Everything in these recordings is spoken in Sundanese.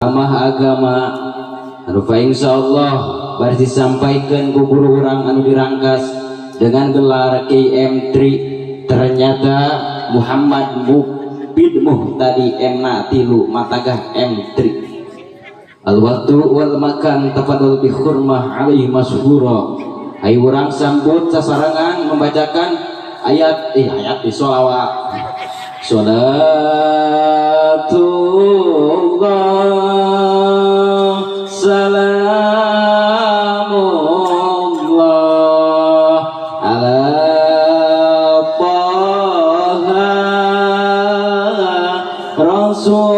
Ceramah agama anu fa insyaallah bari disampaikan ku guru urang anu dirangkas dengan gelar KM3, ternyata Muhammad Mubid Muhtadi M tilu matagah M3. Al waktu wal makan tafadhol bi hurmah alaihi masyhura. Ayo urang sambut sasarengan membacakan ayat ayat di sholawat. Salatullah salamullah ala Taha Rasulillah.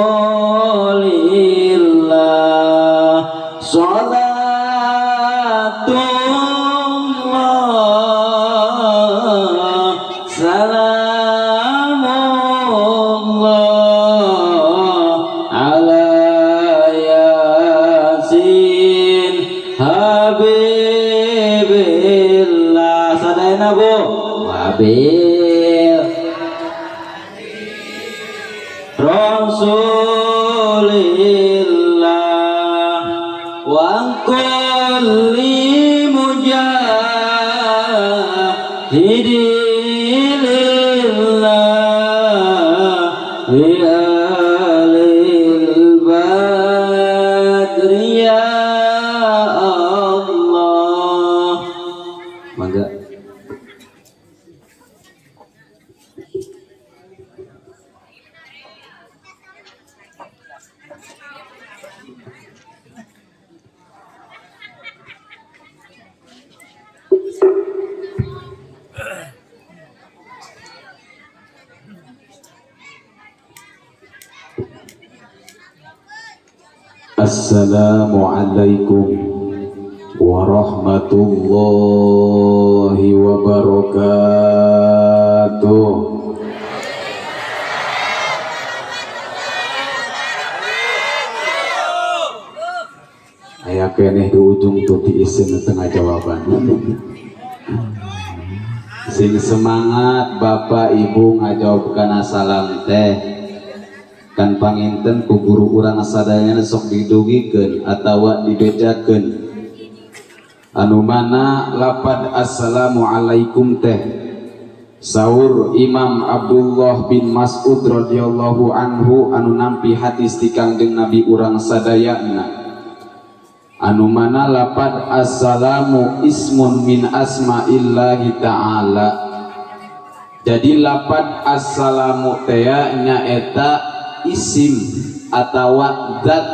Salatullah salamullah ala Yasin Habibillah. Sadayana, Bu, Wabil Rasulillah wa kulli mujahidin lillah li ahlil badri ya Allah. Mangga. Assalamualaikum warahmatullahi wabarakatuh. Aya keneh di ujung tuh diisin tengah jawaban. Sing semangat, Bapak Ibu, ngajawab kana salam teh. Kan panginten ku guru urang sadayana sok didugikeun atawa dibejakeun anu mana lapad assalamualaikum teh. Saur Imam Abdullah bin Mas'ud radhiyallahu anhu anu nampi hadis di Kangjeng Nabi urang sadayana, anu mana lapad assalamu ismun min asma'illahi ta'ala. Jadi lapad assalamu teh nyaeta isim atawa zat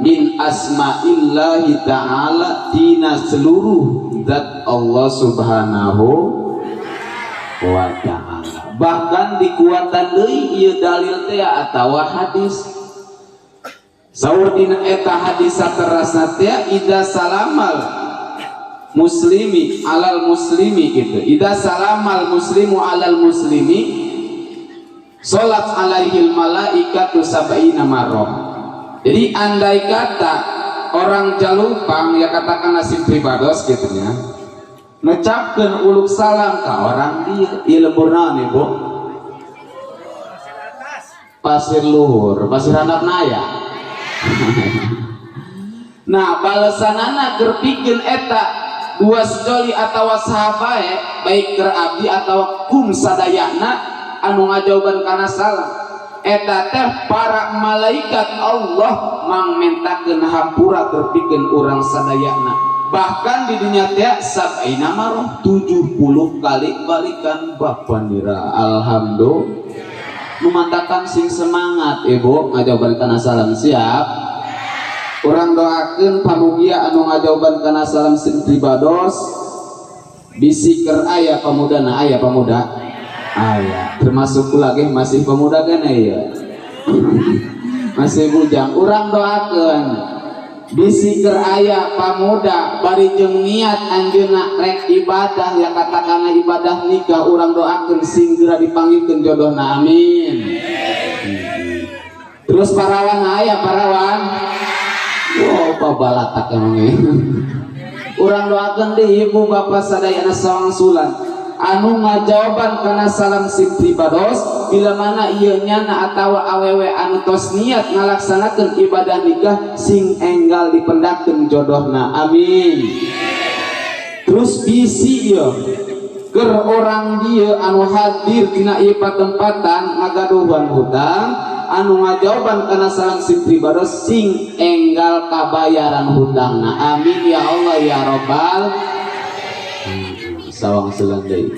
min asma'illahi ta'ala, tina seluruh zat Allah Subhanahu wa ta'ala. Bahkan dikuatan deui ieu dalil teh atawa hadis. Saur dina eta hadis saterasna teh, idza salamal muslimi alal muslimi gitu, idza salamal muslimu alal muslimi salat alaihil malaikatu sab'ina marrah. Jadi andai kata orang Jalupang ya, katakanlah si pribados gitu ya, ngucapkeun uluk salam ke orang dia ieu lembur naon, Ibu? Pasir luhur, pasir handap naya. Nah, balesanana keur pikeun eta dua sejoli atawa saha bae, baik keur abdi atawa kum sadayana anu ngajawaban kana salam eta teh, para malaikat Allah mangmentakeun hampura keur pikeun urang sadayana. Bahkan di dunia teh sab'ina marrah, 70 kali balikan. Bapak nira alhamdulillah mematakan. Sing semangat, Ibu, ngajawaban kana salam. Siap? Urang doakeun pamugia anu ngajawaban kana salam sing pribados bisi keur aya pemuda. Nah, aya pemuda, aya, termasuk kula ge masih pemuda kan ya, masih bujang. Urang doakeun bisi keur aya pamuda bari jeung niat anjeunna rek ibadah ya, katakanlah ibadah nikah, urang doakeun sing geura dipanggilkeun jodohna, amin. Terus parawan, aya parawan? Wow, pabalatak emang ya. Urang doakeun di ibu bapak sadayana sawangsulan. Anu ngajawaban kana salam sim pribados bila mana ieu nyana atawa awewe anu tos niat ngalaksanakeun ibadah nikah sing enggal dipendakeun jodohna. Amin. Terus bisi ieu keur orang dieu anu hadir dina ieu patempatan ngagaduhan hutang anu ngajawaban kana salam sim pribados sing enggal kabayaran hutangna. Amin ya Allah ya Rabbal. Sawang selandai.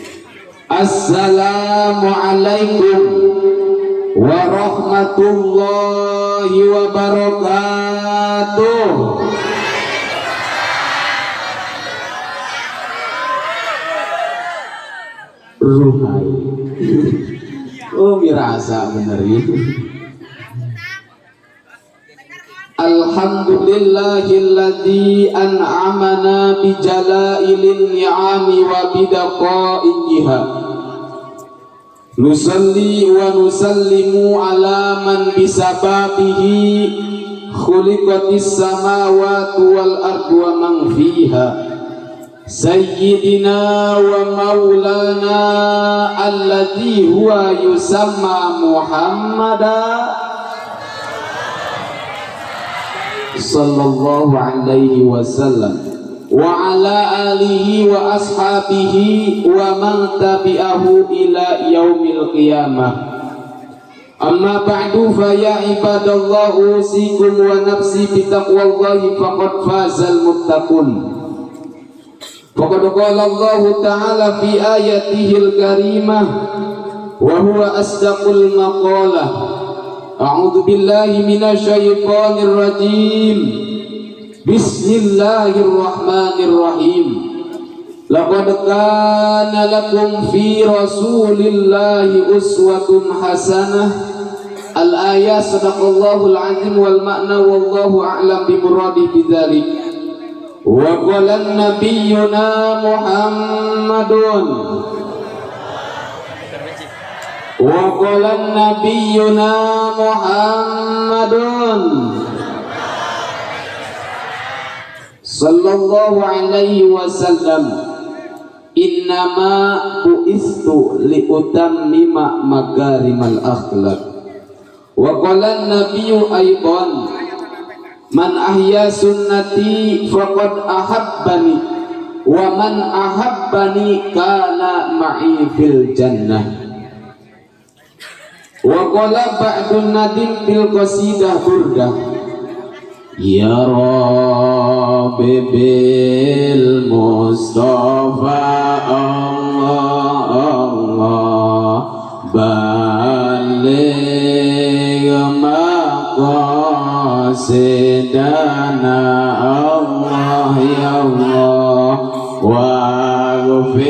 Assalamualaikum warahmatullahi wabarakatuh. Ruhai. Oh mirasa bener ya. Alhamdulillahilladzi an'amana bijalailin ni'ami wa bidaqaiha. Nusalli wa nusallimu ala man bisababihi khuliqatis samawati wal ardu wa man fiha. Sayyidina wa maulana alladzi huwa yusamma Muhammada sallallahu alaihi wasallam wa ala alihi wa ashabihi wa man tabi'ahu ila yaumil qiyamah. Amma ba'du fa ya ibadallah usikum wa nafsi bitaqwallahi faqad fazal muttaqun. Faqad qala Allah ta'ala fi ayatihil karimah wa huwa asdaqul maqalah. A'udzu billahi minasyaitonir rajim. Bismillahirrahmanirrahim. Laqad kana lakum fi rasulillahi uswatun hasanah. Al-ayat sadaqallahul azim wal ma'na wallahu a'lam bi muradi bidzalik. Wa qala nabiyyuna Muhammadun wa qala nabiyyuna Muhammadun sallallahu alaihi wasallam innama bu'istu liutammima makarimal akhlaq. Wa qala nabiyyu aidan man ahya sunnati faqad ahabbani wa man ahabbani kana ma'i fil jannah. Wa qala ba'dun nadim bil qasidah burdah ya Rabbi bil Mustafa Allah Allah baligh maqasidana Allah ya Allah waghfir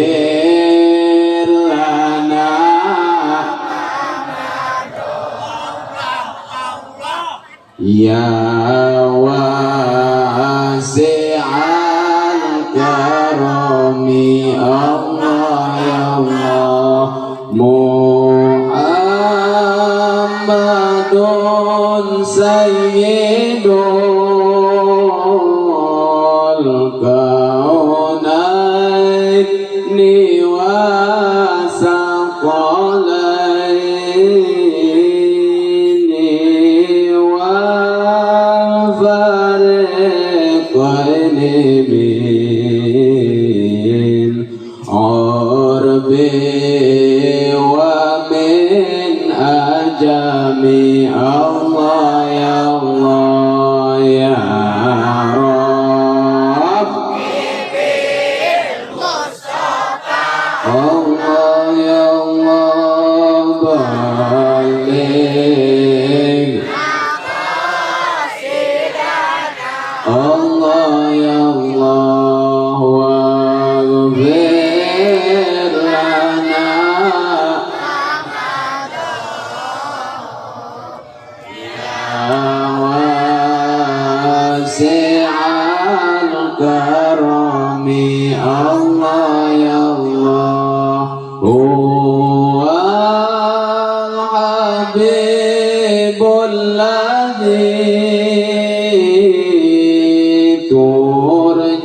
lana ya wasi'al karami Allah ya Allah Muhammadun sayyidul kaunaini wa saqalaini wal fariqaini min urbi wa min ajami. Allah ya Allah ya Rabb Allah ya Allah baligh Allah ya Allah waghfir lana ya wasi'al karami Allah ya Allah huwal habibul ladzi turja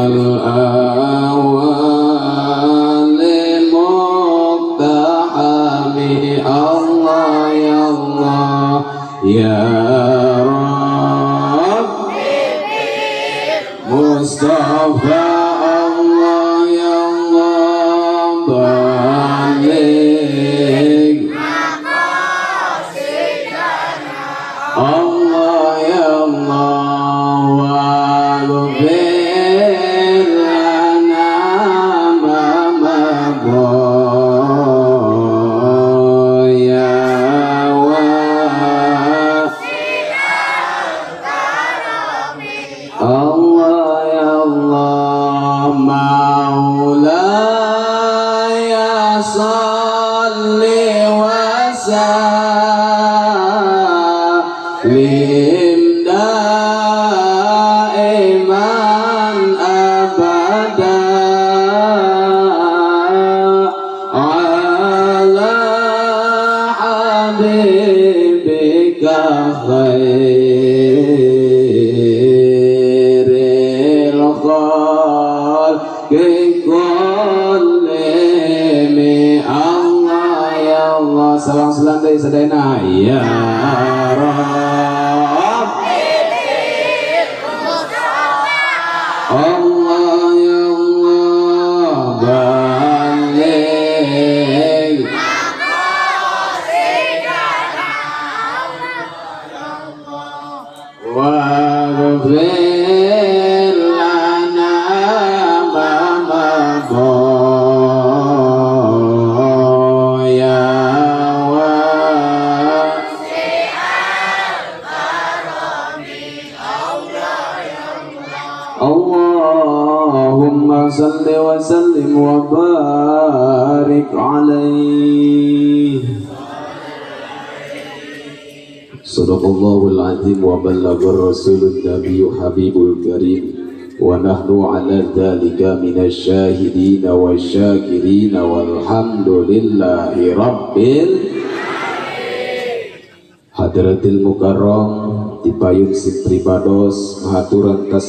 الأول مقتحم. الله يا الله يا رب مصطفى الله يا الله بلغ الله يا الله واغفر لنا ما مضى يا واسع الله يا الله مولاي صل وسلم دائما أبدا على حبيبك خير الخلق كلهم. الله يا الله salam salam dari sadayana ya Rabb الله يا الله بلغ واغفر لنا ما مضى يا واسع اللهم صل وسلم وبارك عليه. صدق الله العظيم وبلغ الرسول النبي حبيب الكريم ونحن على ذلك من الشاهدين والشاكرين والحمد لله رب. Hadratil Mukarram dipayun sim pribados mahaturan tas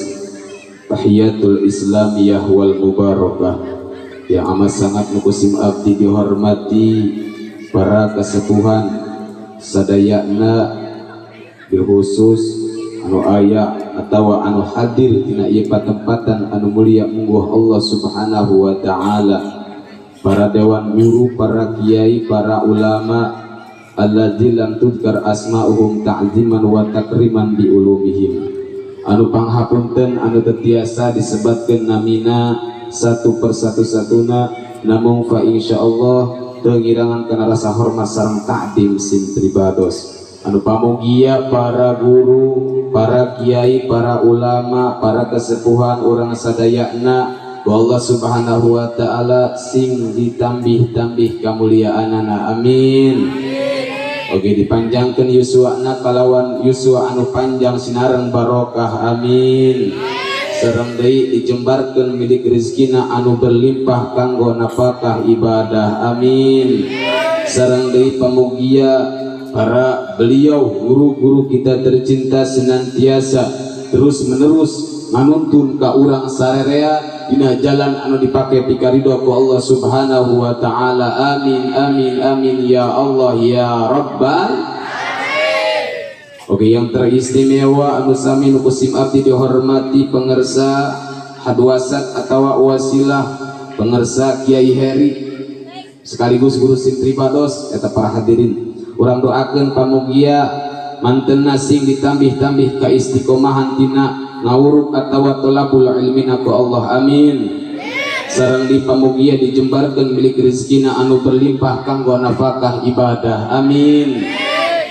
tahiyatul islamiyah wal mubarakah yang amat sangat nu ku sim abdi dihormati para kesepuhan sadayana, bil khusus anu aya atau anu hadir dina ieu patempatan anu mulia mungguh Allah Subhanahu wa taala, para dewan guru, para kiai, para ulama alladzi lam tudkar asma'uhum ta'ziman wa takriman bi ulumihim, anu panghapunten anu teu tiasa disebatkeun namina satu persatu satuna, namung fa insyaallah teu ngirangan kana rasa hormat sareng takdim sim pribados anu pamugia para guru, para kiai, para ulama, para kesepuhan urang sadayana wa Allah Subhanahu wa taala sing ditambih-tambih kamuliaanana, amin. Oke, dipanjangkan yuswana kalawan yuswa anu panjang sinareng barokah, amin. Sareng deui dijembarkeun milik rezekina anu berlimpah kanggo napakah ibadah, amin. Sareng deui pamugia para beliau guru-guru kita tercinta senantiasa terus menerus nganuntun ka urang sarerea dina jalan anu dipake pikaridho ku Allah Subhanahu wa taala, amin amin amin ya Allah ya Rabbal. Oke, yang teristimewa anu sami nu ku sim abdi dihormati pengersa hadwasat atau wasilah pengersa Kiai Heri sekaligus guru sim pribados eta para hadirin, urang doakeun pamugia mantena sing ditambih-tambih ka istiqomahan tina ngawuruk atawa tolabul ilmina ku Allah, amin. Sareng di pamugia dijembarkeun milik rezekina anu berlimpah kanggo nafkah ibadah, amin.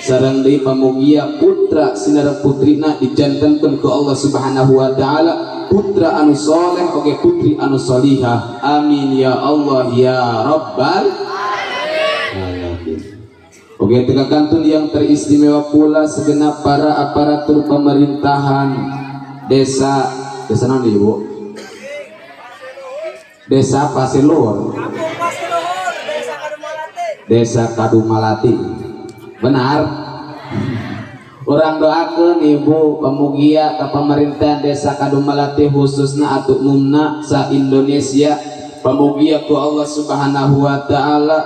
Sareng deui pamugia putra sinareng putrina dijantenkeun ku Allah Subhanahu wa taala putra anu soleh oge putri anu solihah, amin ya Allah ya Rabbal alamin. Oke, teka kantun yang teristimewa pula segenap para aparatur pemerintahan desa desa naon ibu, Desa Pasir Luhur. Kampung Pasir Luhur, Desa Kadumalati. Desa Kadumalati, benar. Urang doakeun, Ibu, pamugia ka pemerintahan Desa Kadumalati khususna atau umumna sa Indonesia, pamugia ku Allah Subhanahu wa Taala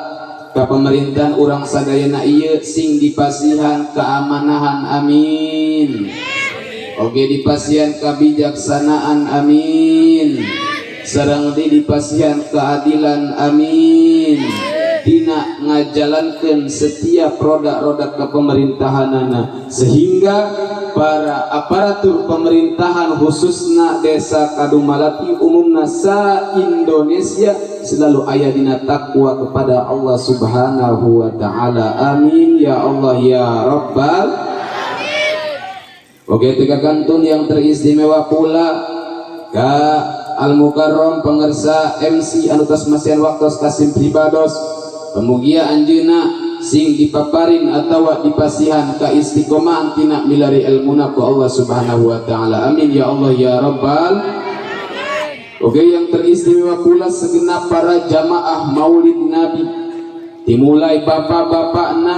ka pemerintahan urang sadayana ieu sing dipasihan keamanahan, amin. Oge dipasihan kebijaksanaan, amin. Sareng di dipasihan keadilan, amin, dina ngajalankan setiap roda-roda kepemerintahanana, sehingga para aparatur pemerintahan khususna Desa Kadumalati, umumna sa Indonesia, selalu aya dina takwa kepada Allah Subhanahu wa Taala, amin ya Allah ya Rabbal. Oke, tiga kantun yang teristimewa pula ka Al Mukarrom pengersa MC anu tos masihan waktos kasim pribados, pamugia anjeunna sing dipaparin atawa dipasihan ka istiqomah tina milari ilmuna ku Allah Subhanahu wa Taala, amin ya Allah ya Rabbal. Oke, yang teristimewa pula segenap para jamaah Maulid Nabi, dimulai bapak-bapakna,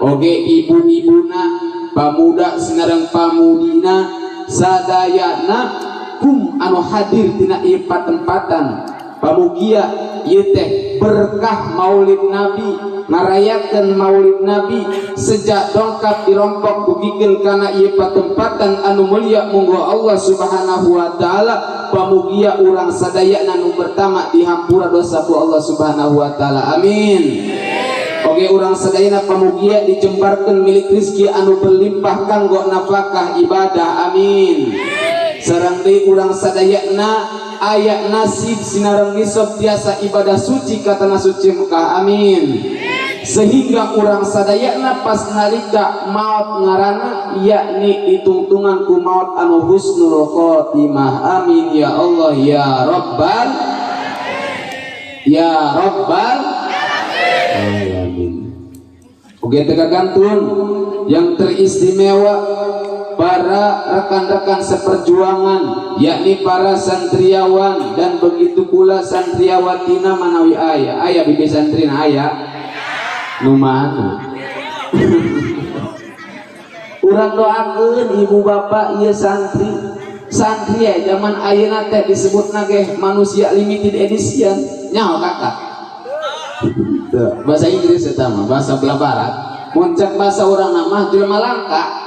oke, ibu-ibuna, pamuda sinareng pamudina sadayana, kum anu hadir tina ieu patempatan, pamugia ieu teh berkah Maulid Nabi, ngarayakeun Maulid Nabi sejak dongkap dirompok dugikeun kana ieu patempatan anu mulia. Munggo Allah Subhanahu wa Taala, pamugia urang sadayana nu pertama dihampura dosa ku Allah Subhanahu wa Taala, amin. Oke, urang sadayana pamugia dijembarkeun milik rizki anu berlimpah kanggo nafkah ibadah, amin. Sareng deui urang sadayana aya nasib sinareng nisab tiasa ibadah suci ka tanah suci Mekah, amin, sehingga urang sadayana pas nalika maut ngarana, yakni ditungtungan ku maut anu husnul khotimah, amin ya Allah ya Rabbal ya Rabbal Alamin. Oke, teka kantun yang teristimewa para rekan-rekan seperjuangan, yakni para santriawan dan begitu pula santriawatina, manawi aya. Aya bibi santrina? Aya nu mana? Urang doakeun ibu bapak ieu santri. Santri ya zaman ayeuna teh disebut ge manusia limited edition. Nyaho kakak? Tuh, bahasa Inggris eta mah, bahasa belah barat. Mun cek bahasa urang nama jelema langka.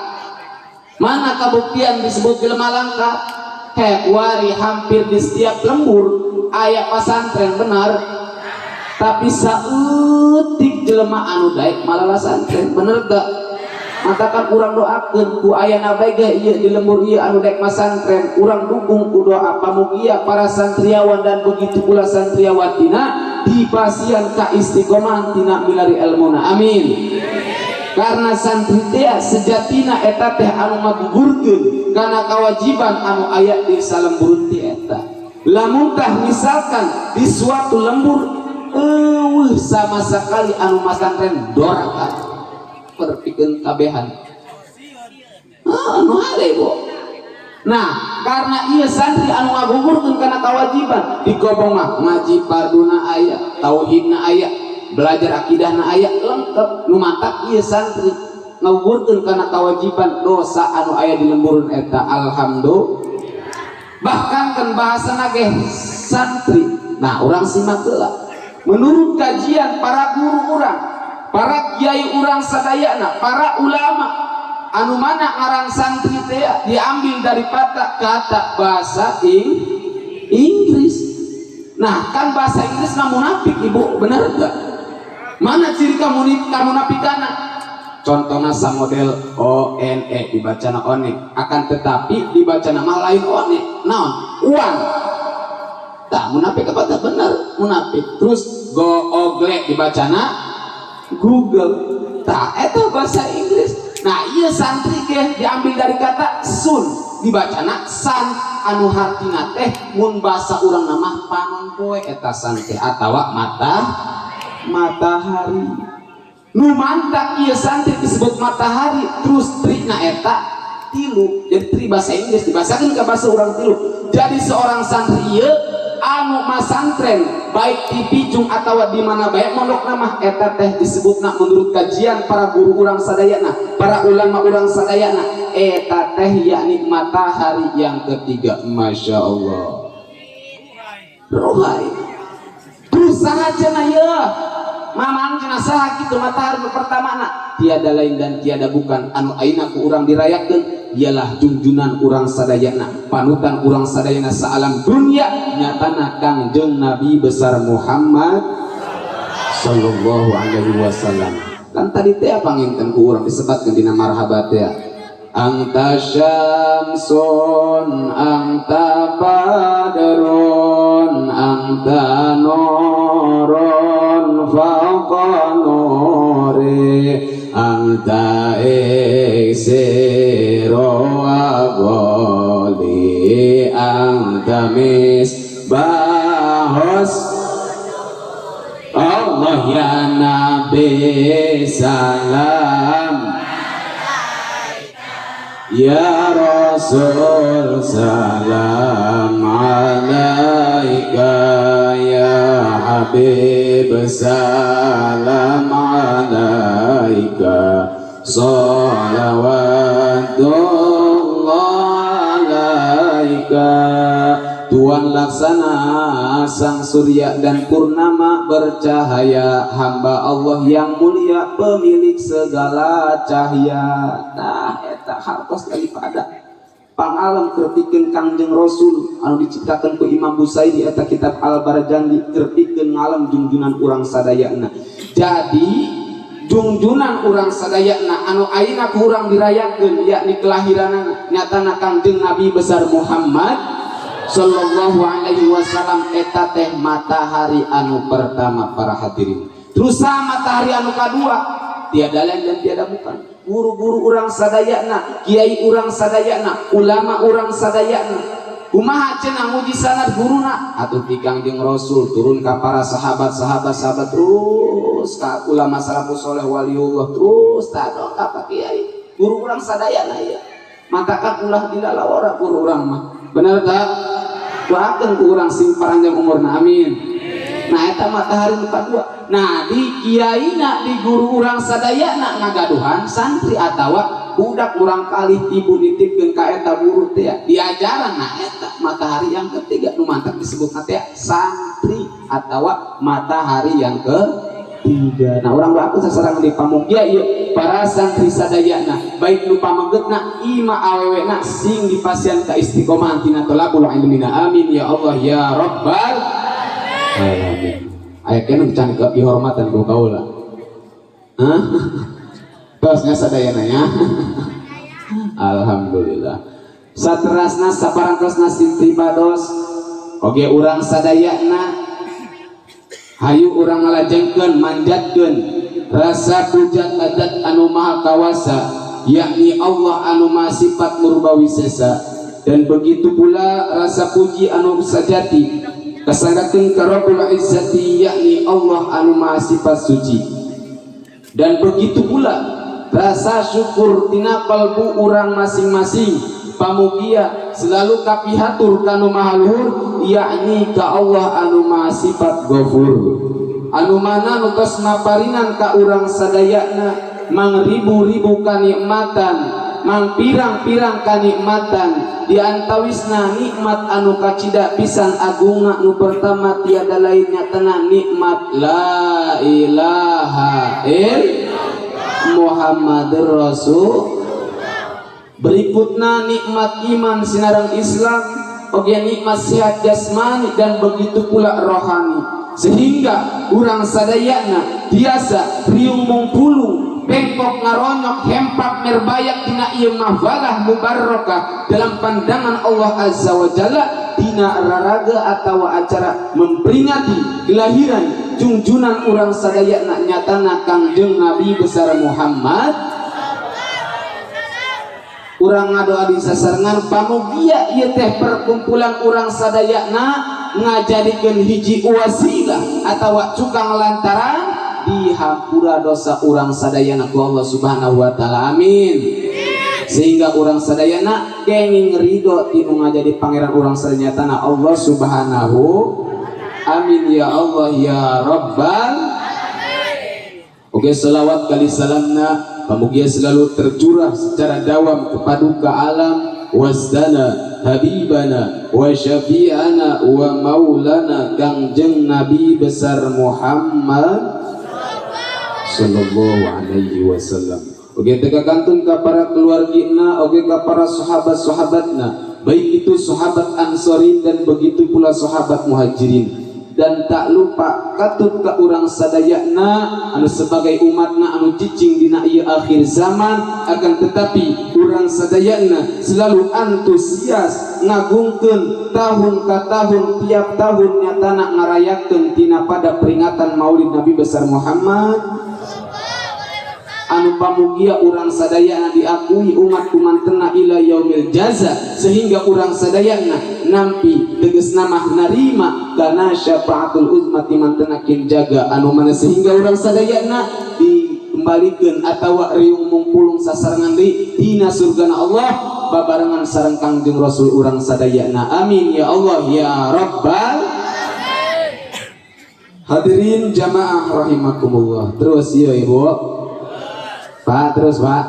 Mana kabuktian disebut jelema langka? Hek wari hampir di setiap lembur aya pasantren, benar? Tapi saeutik jelema anu daek malalah santren, bener gak? Matakan urang doakeun ku ayana bae ge ieu di lembur ieu anu daek masantren, urang dukung ku doa, pamugia para santriawan dan begitu pula santriawatina dipasihan ka istiqomah tina milari ilmuna, amin. Karena santri teh sejatina eta teh anu ngagugurkeun kana kewajiban anu aya di salembur teh eta. Lamun tah misalkan di suatu lembur eueuh sama sekali anu masantren, doraka perpikeun kabehan, ah, anu hade bu. Nah, karena iya santri anu ngagugurkeun kana kewajiban di kobong mah, ngaji farduna aya, tauhidna aya, belajar akidahna aya, lengkap. Nu matak ieu santri ngagugurkeun kana kewajiban dosa anu aya di lemburun eta, alhamdulillah. Bahkan kan bahasa ge santri. Nah, urang simak heula, menurut kajian para guru urang, para kiai urang sadayana, para ulama, anu mana ngaran santri teh diambil dari kata bahasa Inggris. Nah, kan bahasa Inggris mah munafik, Ibu, benar enggak? Mana ciri kamu kamunafikana? Contohnya model O N E dibaca na one, akan tetapi dibaca nama lain one. Naon? Uang. Tak munafik apa tak benar? Munafik. Terus go ogle dibaca na Google. Tak itu bahasa Inggris. Nah, iya santri ge diambil dari kata sun, dibaca na san, anu hartina teh mun bahasa urang nama panon poe eta san teh atawa matahari. Nu mantak ieu santri disebut matahari. Terus tri na eta tilu, jadi tri bahasa Inggris dibahasakan ke bahasa urang tilu. Jadi seorang santri ieu Anu masantren baik di Picung atau di mana baik mondok nama eta teh disebutna menurut kajian para guru urang sadayana, para ulama urang sadayana, eta teh yakni matahari yang ketiga. Masya Allah, ruhai. Terus saha cenah ya, Mamang cenah, saha kitu matahari nu pertama na? Tiada lain dan tiada bukan anu ayeuna ku urang dirayakeun ialah junjunan urang sadayana, panutan urang sadayana saalam dunia, nyatana Kangjeng Nabi besar Muhammad sallallahu alaihi wasallam. Kan tadi teh panginten ku urang disebutkan dina marhaba teh, anta syamsun, anta badrun, anta nurun fauqa nuri, anta iksiru wa ghali, anta misbahus Allah. Ya Nabi salam, Ya Rasul salam alaika, Ya Habib salam alaika, salawatullah alaika. Tuan laksana sang surya dan purnama bercahaya, hamba Allah yang mulia, pemilik segala cahaya. Nah, eta hartos daripada pangalem keur pikeun Kangjeng Rasul anu diciptakan ku Imam Busairi eta kitab Al Barzanji keur pikeun ngalem junjunan urang sadayana. Jadi junjunan urang sadayana anu ayeuna ku urang dirayakeun, yakni kelahiranana, nyatana Kangjeng Nabi besar Muhammad sallallahu alaihi wasallam, eta teh matahari anu pertama, para hadirin. Terus matahari anu kadua tiada lain dan tiada bukan guru-guru urang sadayana, kiai urang sadayana, ulama urang sadayana. Kumaha cenah muji sanad guruna? Atuh ti Kangjeng Rasul turun ka para sahabat-sahabat, sahabat terus ka ulama salafus soleh, waliullah, terus tak ka pak kiai guru urang sadayana ya. Matakan ulah dilalawara guru urang mah, bener tak? Doakeun ku urang sing paranjang umurna, amin. Nah, eta matahari nu kadua. Nah, di kiaina, di guru urang sadayana ngagaduhan santri atawa budak urang kalih, ibu nitipkeun ka eta guru teh diajaran. Nah, eta matahari yang ketiga nu mantak disebut teh santri atawa matahari yang ketiga. Nah, urang doakeun sasarangan di pamungkia ieu para santri sadayana, baik nu pamegetna, ima awewena, sing dipasihan ka istiqomah tina tolabul ilmina, amin ya Allah ya rabbal alamin. Aya keneh can dihormatan ku kaula. Hah? Tos nya sadayana nya. Alhamdulillah. Saterasna, saparantosna sim pribados oge urang sadayana, hayu urang ngalajengkeun manjatkeun rasa puja ka Dzat anu maha kawasa, yakni Allah anu maha sifat murba wisesa. Dan begitu pula rasa puji anu sajati kasanggakeun ka Rabbul Izzati, yakni Allah anu maha sifat suci. Dan begitu pula rasa syukur tina kalbu urang masing-masing, pamugia selalu kapihatur kanu maha luhur, yakni ka Allah anu maha sifat Ghafur, anu mana nu tos maparinan ka urang sadayana mangribu-ribu kanikmatan, mangpirang-pirang kanikmatan. Di antawisna nikmat anu kacida pisan agungna, nu pertama tiada lainnya tenang nikmat la ilaha il Muhammadur Rasul. Berikutna nikmat iman sinareng Islam, oge nikmat sehat jasmani dan begitu pula rohani, sehingga urang sadayana biasa riung mungpulung, bengkok ngaronyok, hempak merbayak tina ieu mahfalah mubarakah dalam pandangan Allah Azza wa Jalla dina raraga atau acara memperingati kelahiran junjunan urang sadayana, nyatana Kangjeng Nabi besar Muhammad. Urang ngadoa di sasarengan, pamugia ieu teh perkumpulan urang sadayana ngajadikeun hiji wasilah atawa cukang lantaran dihampura dosa urang sadayana ku Allah Subhanahu wa taala, amin. Sehingga urang sadayana kenging ridho ti nu ngajadi pangeran urang sadayana, Allah Subhanahu. Amin ya Allah ya Rabbal. Oke, selawat kali salamna pamugia selalu tercurah secara dawam kepaduka alam wasdana habibana wa syafi'ana wa maulana Kangjeng Nabi besar Muhammad sallallahu alaihi wasallam. Oke, teka kantun ka para keluargina, oke ka para sahabat-sahabatna, baik itu sahabat Ansorin dan begitu pula sahabat Muhajirin, dan tak lupa katut ka urang sadayana anu sebagai umatna anu cicing dina ieu akhir zaman. Akan tetapi urang sadayana selalu antusias ngagungkeun tahun ka tahun, tiap tahun nyatana ngarayakeun tina pada peringatan Maulid Nabi besar Muhammad, anu pamugia urang sadayana diakui umat kumantena ila yaumil jaza, sehingga urang sadayana nampi, tegas nama narima kana syafaatul uzma timantena kin jaga, anu mana sehingga urang sadayana dikembalikan atau riung mungpulung sasarengan deui dina surgana Allah babarengan sareng Kangjeng Rasul urang sadayana. Amin ya Allah ya Rabbal. Hadirin jamaah rahimakumullah. Terus iya, Ibu, Pak, terus Pak.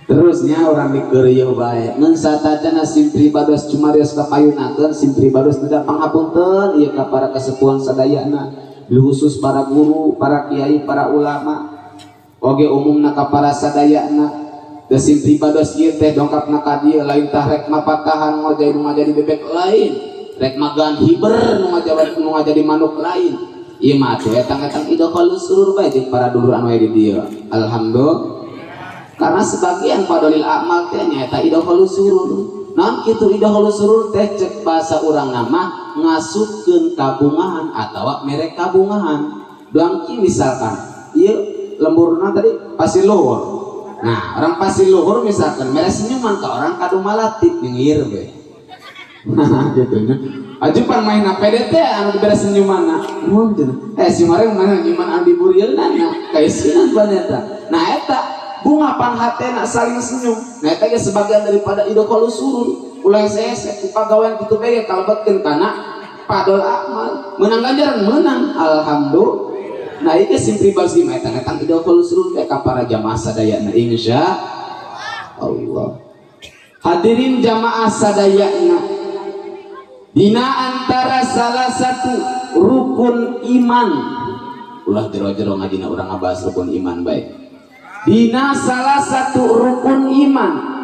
Terusnya urang dikeureuh bae. Ngan satacana sim pribados cumarios kapayunakeun, sim pribados tidak panghapunten ieu ka para kesepuhan sadayana, khusus para guru, para kiai, para ulama. Oge umumna ka para sadayana. Da sim pribados ieu teh dongkapna ka dieu lain tah rek mapatahan ngojay nu ngajadi bebek, lain. Rek magan hiber nu ngajawab nu ngajadi manuk, lain. Ieu mah teh etang-etang idkhalus surur bae jeung para dulur anu aya di dieu. Alhamdulillah. Karena sebagian fadolil amal teh nyaeta idkhalus surur. Naon kitu idkhalus surur teh? Cek bahasa urang nama ngasupkeun kabungahan atawa mere kabungahan. Doang misalkan ieu lemburna tadi Pasir Luhur. Nah, orang Pasir Luhur misalkan mere senyuman ke orang Kadumalatik, nyengir be. Gitu nya. Ajupan main PDT anu dibere senyuman. Mun cenah. Eh, si mareng mana nyuman anu diburieulna kaisinan pan eta. Nah, eta bunga pan hatena saling senyum. Nah, eta ge sebagian daripada idkhalus surur. Ulah hese ku pagawean kitu bae kalebetkeun kana fadol amal. Menang ganjaran menang. Alhamdulillah. Nah, itu sim pribadi mah eta etang idkhalus surur teh ka para jamaah sadayana, insya Allah. Hadirin jamaah sadayana, dina antara salah satu rukun iman, ulah jero-jero ngajina urang ngabahas rukun iman baik. Dina salah satu rukun iman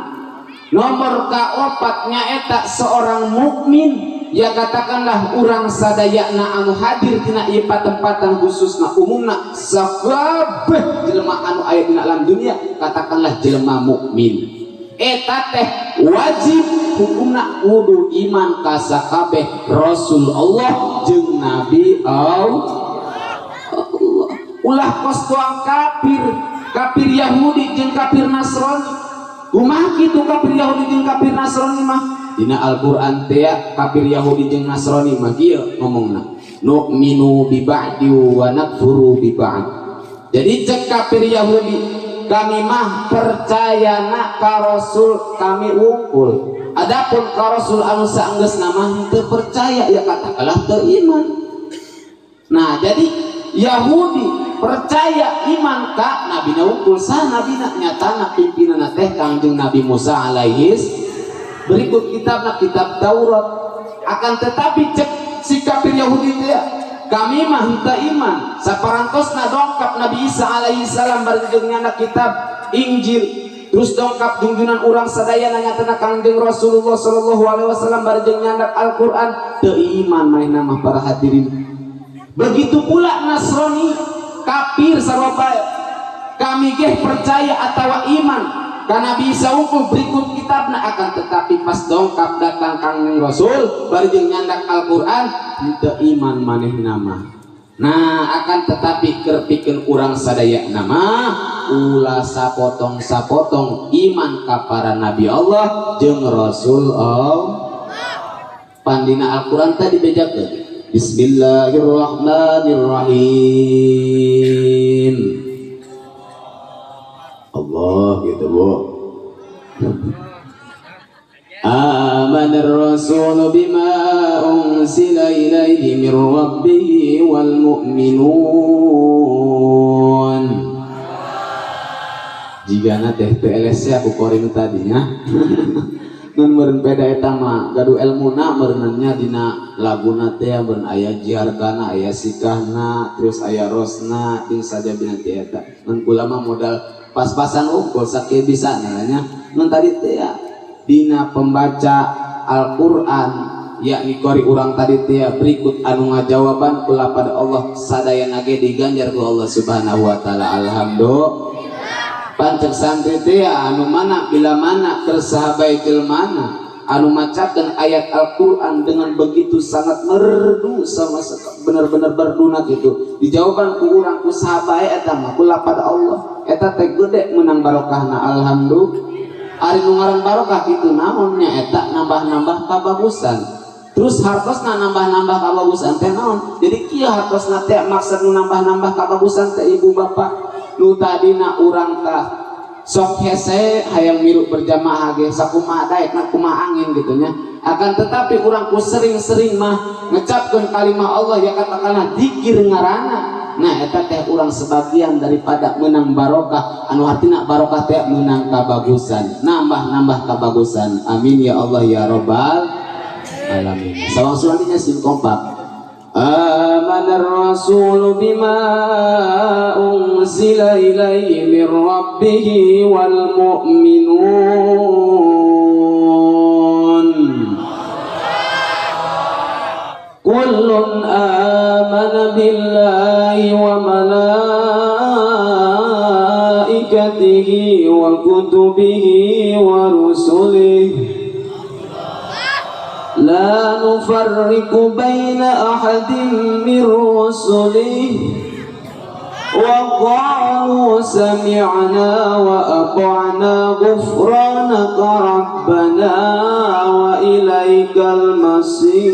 nomor kaopat nyaeta seorang mukmin, ya katakanlah urang sadayana anu hadir dina ieu patempatan, khususna umumna sakabeh jelema anu aya dina alam dunia, katakanlah jelema mukmin eta teh wajib hukumna kudu iman ka sakabeh Rasul Allah jeung Nabi Allah. Ulah kos doang kafir, kafir Yahudi jeung kafir Nasrani. Kumaha kitu kafir Yahudi jeung kafir Nasrani mah? Dina Al-Qur'an teh kafir Yahudi jeung Nasrani mah kieu ngomongna, nu'minu bi ba'di wa nakfuru bi ba'd. Jadi cek kafir Yahudi, kami mah percayana ka Rasul kami wungkul, adapun ka Rasul anu saenggeusna mah teu percaya, ya katakanlah teu iman. Nah, jadi Yahudi percaya iman ka Nabi wungkul. Sah nabina? Nyatana pimpinan teh Kangjeng Nabi Musa alaihis, berikut kitabna kitab Taurat. Akan tetapi cek si kafir Yahudi teh, kami mah henteu iman saparantosna dongkap Nabi Isa alaihi salam bari jeung kitab Injil, terus dongkap junjunan urang sadayana nyatana Kangjeng Rasulullah sallallahu alaihi wasallam bari jeung nyandak Al-Qur'an, teu iman manehna mah, para hadirin. Begitu pula Nasrani, kafir sarua, kami geh percaya atau iman karena bisa wungkul berikut kitabna, akan tetapi pas dongkap datang Kangjeng Rasul bari jeung nyandak Al-Qur'an, henteu iman manehna mah. Nah, akan tetapi keur pikeun urang sadayana mah ulah sapotong-sapotong iman ka para nabi Allah jeung Rasul Allah. Pan dina Al-Qur'an tadi bejakeun, Bismillahirrahmanirrahim. Allah gitu. Gitu, Bu. آمن الرسول بما أنزل إليه من ربه والمؤمنون. Jigana teh PLS ya ku qori nu tadinya nun meureun beda eta mah gaduh elmuna meureunnya dina laguna teh meureun aya jiharkana, aya sikahna, terus aya rosna jeung sajabina teh eta. Mun kula mah modal pas-pasan ukur sakieu bisa nya. Nun tadi teh ya dina pembaca Al-Qur'an, yakni qori urang tadi teh berikut anu ngajawaban kula pada Allah, sadayana ge diganjar ku Allah Subhanahu wa taala. Alhamdulillah. Pancek santri teh anu mana bila mana keur sahabat jelmana anu macakeun ayat Al-Qur'an dengan begitu sangat merdu, sama bener-bener berduna gitu, dijawaban ku urang, ku sahabat, eta mah kula pada Allah eta teh gede menang barokahna. Alhamdulillah. Ari nu ngaran barokah kitu naon nya? Eta nambah-nambah kabagusan. Terus hartosna nambah-nambah kabagusan teh naon? Jadi kieu hartosna teh, maksud nu nambah-nambah kabagusan teh, ibu bapak, nu tadina urang tah sok hese hayang milu berjamaah ge sakumaha daek kumaha angin gitu nya. Akan tetapi urang ku sering-sering mah ngecapkeun kalimah Allah ya, katakanlah dikir ngarana. Nah, eta teh urang sebagian daripada menang barokah, anu artina barokah teh menang kabagusan, nambah-nambah kabagusan. Amin ya Allah ya robbal alamin. Sawang suaminya sim kompak. آمن الرسول بما أنزل إليه من ربه والمؤمنون كل آمن بالله وملائكته وكتبه ورسله لا نفرق بين أحد من رسله وقالوا سمعنا وأطعنا غفرانك ربنا وإليك المصير.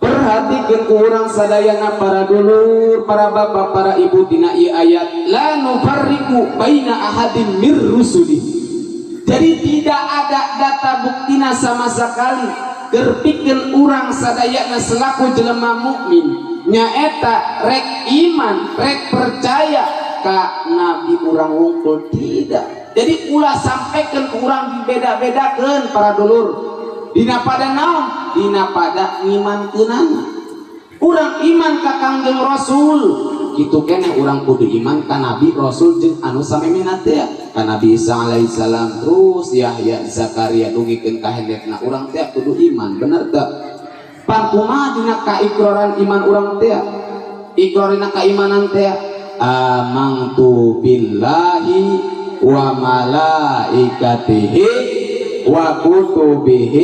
Perhatikan ku urang sadayana, para dulur, para bapak, para ibu, dina ieu ayat لا نفرق بين أحد من رسله. Jadi tidak ada data buktina sama sekali keur pikeun urang sadayana selaku jelema mukmin nyaeta rek iman, rek percaya ka nabi urang wungkul. Tidak. Jadi ulah sampaikan ke urang dibeda-bedakeun, para dulur, dina pada naon, dina pada ngimankeunana. Urang iman ka Kangjeng Rasul kitu keneh urang kudu iman ka nabi, rasul jeung anu samemehna teh, ka Nabi Isa alaihissalam, terus Yahya, Zakaria, dugikeun ka hendekna urang teh kudu iman. Bener teu? Pan kumaha dina kaikroran iman urang teh, ikrorina keimanan teh? آمنت بالله وملائكته وكتبه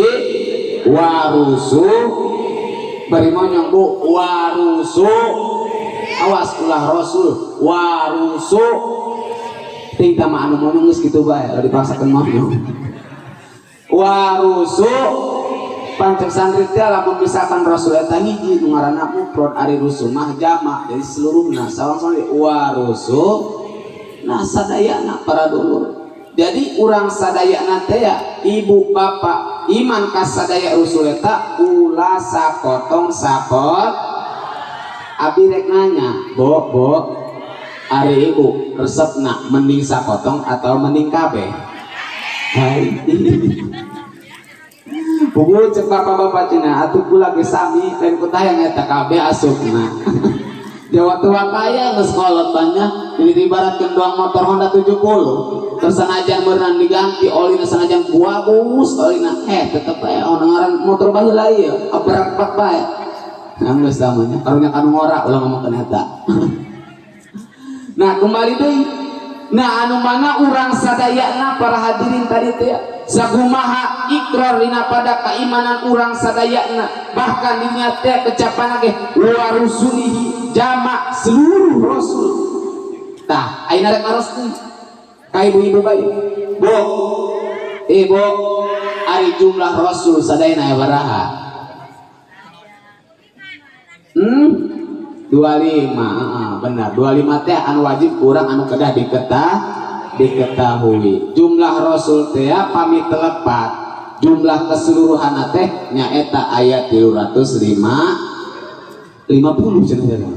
ورسل. Bari monyong, Bu. ورسل, awas ulah rasul, ورسل ting tama anu monyong geus kitu bae ulah dipaksakeun monyong. ورسل. Pancek santri teh lamun misalkan rasul eta hiji nu ngaranna mufrad, ari rusul mah jamak, jadi seluruhna. Sawang-sawang ورسل. Nah, sadayana, para dulur. Jadi urang sadayana teh ya, ibu bapak, iman ka sadaya rusul eta ulah sapotong sapot. Abi rek nanya, Bo, Bo, ari ibu resepna mending sapotong atau mending kabeh? Hai. Pugu cek bapak-bapak cina atuh kula ge sami, lain ku tayang eta kabeh asupna. Jawa tua kaya geus kolot banyak ini diibaratkeun doang motor Honda 70, terus sanajan berenang diganti olina, sanajan bagus olina, tetep bae ono ngaran motor baheula ieu abrak bae. Nah, geus namanya karunya kanu ngora ulah ngomongkeun eta. Nah, kembali deui. Nah, anu mana urang sadayana, para hadirin, tadi teh sakumaha ikrar dina pada keimanan urang sadayana, bahkan dinya teh kecapan ge ورسله, jamak seluruh rasul. Tah, ayeuna rek naros deui ka ibu-ibu bae. Bu, ibu, ari jumlah rasul sadayana aya baraha? 25. Heeh, benar, 25 teh anu wajib kurang anu kedah diketahui. Jumlah rasul teh pami telepat jumlah keseluruhan teh nyaeta aya 305 50 cenah.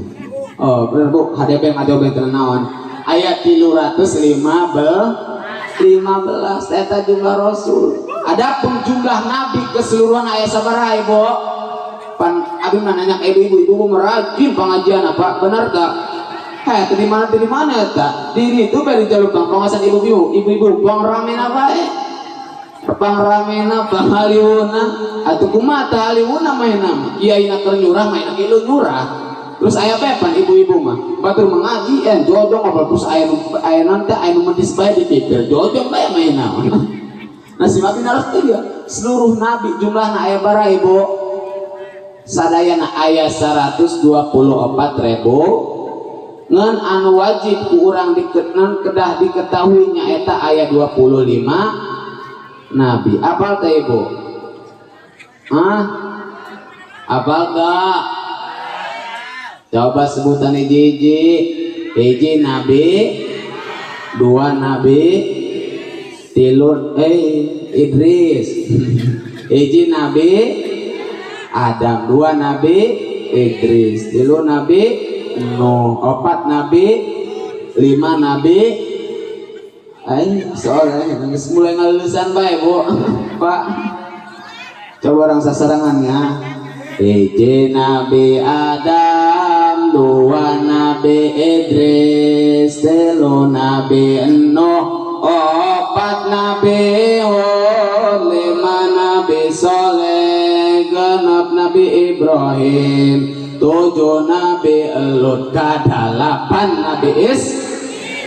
Oh, bener, Bu. HDP ngajawaban teu naon. Aya 305 bel 15 eta jumlah rasul. Adapun jumlah nabi keseluruhan aya sabaraha, Ibu? Pan abi mah nanya ke ibu-ibu, ibu mah rajin pengajian apa? Benar tak? Heh, di mana, di mana eta? Diri itu bari jalur pengawasan ibu-ibu, ibu-ibu pangramena bae. Pangramena, pangaliuna, atuh kumaha tah aliuna mainna mah? Kiai na keur nyurah, mainna ge nyurah. Terus aya bae pan ibu-ibu mah, batur mengaji jojong apa terus aya nu aya non teh, aya nu medis bae di pipir, jojong bae mainna mah. Nah, si Nabi naros teh dia, seluruh nabi jumlahna aya bara, Ibu? Sadayana aya 124 ribu. Ngan anu wajib ku urang dikenan kedah diketahui nyaeta aya 25 nabi. Apal teh, Ibu? Hah? Apal gak? Coba sebutan hiji-hiji. Hiji nabi, dua nabi, tilu Idris. Hiji nabi Adam, dua nabi Idris, tilu nabi Nuh, opat nabi, lima nabi. Soalnya geus mulai ngalulusan bae, Bu. Pak. Coba orang sasarangannya. Hiji nabi Adam, dua nabi Idris, tilu nabi Nuh, opat nabi Hud, lima nabi Soleh, genep nabi Ibrahim, tujuh nabi Lut, kadalapan nabi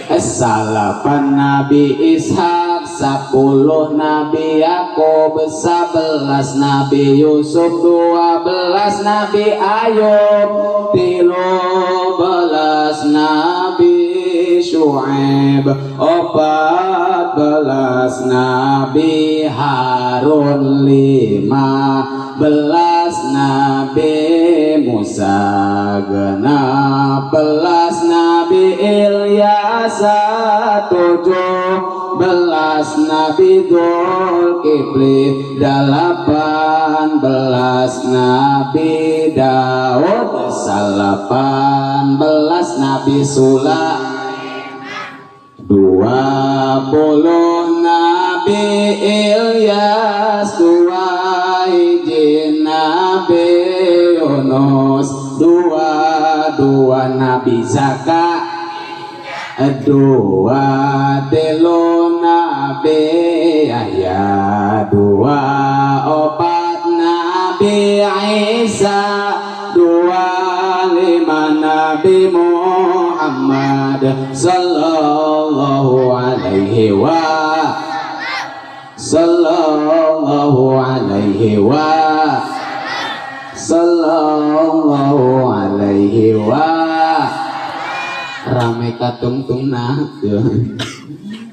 salapan nabi Ishak, 10 nabi Yakub, 11 nabi Yusuf, 12 nabi Ayub, 13 nabi Syuaib, 14 nabi Harun, 15 nabi Musa, 16 nabi Ilyasa, 17 nabi Dzulkifli, 18 nabi Daud, 18 nabi Sula, 20 nabi Ilyas, 2 hiji nabi Yunus, 22 nabi Zaka, 23 nabi Yahya, 24 nabi Isa, 25 nabi Muhammad sallallahu alaihi wa sallallahu alaihi wa sallallahu alaihi wa. Rame katungtungna.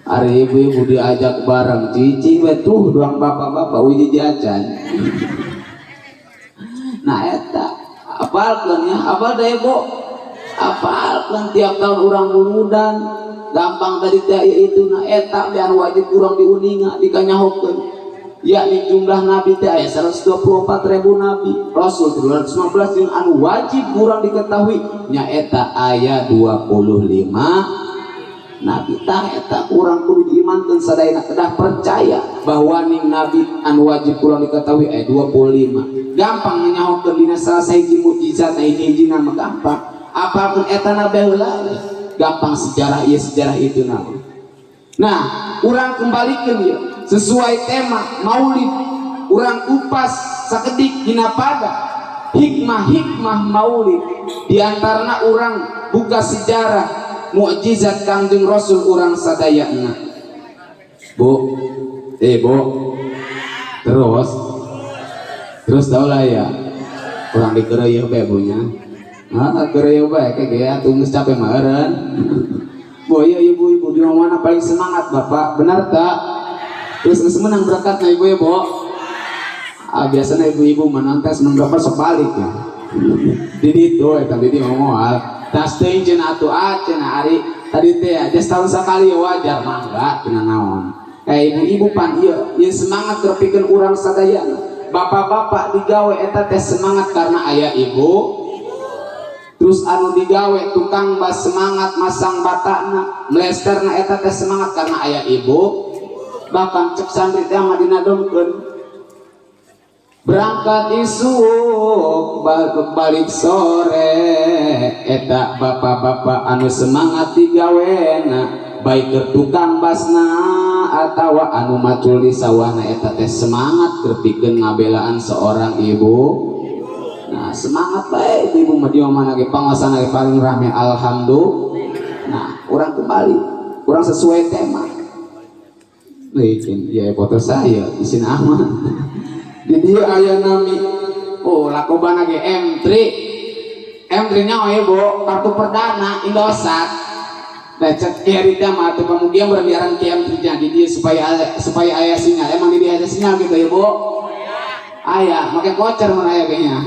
Ari ibu-ibu diajak bareng cicing we tuh doang, bapak-bapak uji acan. Nah, eta apalkeun ya, apal deh, Ibu. Apalkeun, tiap tahun urang muludan gampang tadi teh itu. Nah, eta anu wajib kurang diuninga, dikanyahokeun, yakni jumlah nabi teh aya 124 ribu nabi, rasul 215, jeung anu wajib kurang diketahui nyaeta aya 25 nabi. Tah, eta urang kudu diimankeun sadayana, kedah percaya bahwa ning nabi anu wajib kurang diketahui aya 25. Gampang nyahokeun dina salah sahiji mukjizat, hiji-hiji nama gampang. Apalkeun eta nabi heula, gampang sejarah ieu, sejarah itu nama. Nah, urang kembalikan ya sesuai tema maulid, urang kupas sakedik dina pada hikmah-hikmah maulid. Di antarana urang buka sejarah mukjizat Kangjeng Rasul urang sadayana. Bu, Bu, terus terus tau lah ya, urang dikereuyeun bae bunya. Ah, kereuyeun bae kayak ge atuh geus capek mah eureun. Bu, iya, ibu-ibu di mana paling semangat, Bapak, benar tak? Terus geus menang berkatna ibu ya, Bu. Ah, biasanya ibu-ibu menang tes menang berapa sok balik ya. Di ditu eta di dieu moal. Tas teuing cenah atuh, ah, cenah ari tadi teh aja setahun sakali wajar, mangga cenah naon. Eh, ibu-ibu pan ieu ieu semangat keur pikeun urang sadayana. Bapak-bapak digawe eta teh semangat karena aya ibu. Terus anu digawe tukang bas semangat masang batana, melesterna eta teh semangat karena aya ibu. Bahkan cek santri teh mah dinadomkeun berangkat isuk balik sore, eta bapak-bapak anu semangat digawena, baik keur tukang basna atawa anu macul di sawahna, eta teh semangat keur pikeun ngabelaan seorang ibu. Nah, semangat baik ibu mah di mana ge panguasana ge paling rame, alhamdulillah. Nah, urang kembali, urang sesuai tema. Bikin ya foto saya di sini aman. Di dia aya nami, oh, lakobana ge M3. M3 nya oh ibu kartu perdana Indosat. Nah, cek kieu teh mah teu pamugia berbiaran ki M3 nya di dia supaya supaya aya sinyal. Emang di dia ada sinyal gitu ya, Bu? Aya, make voucher mun aya kayaknya.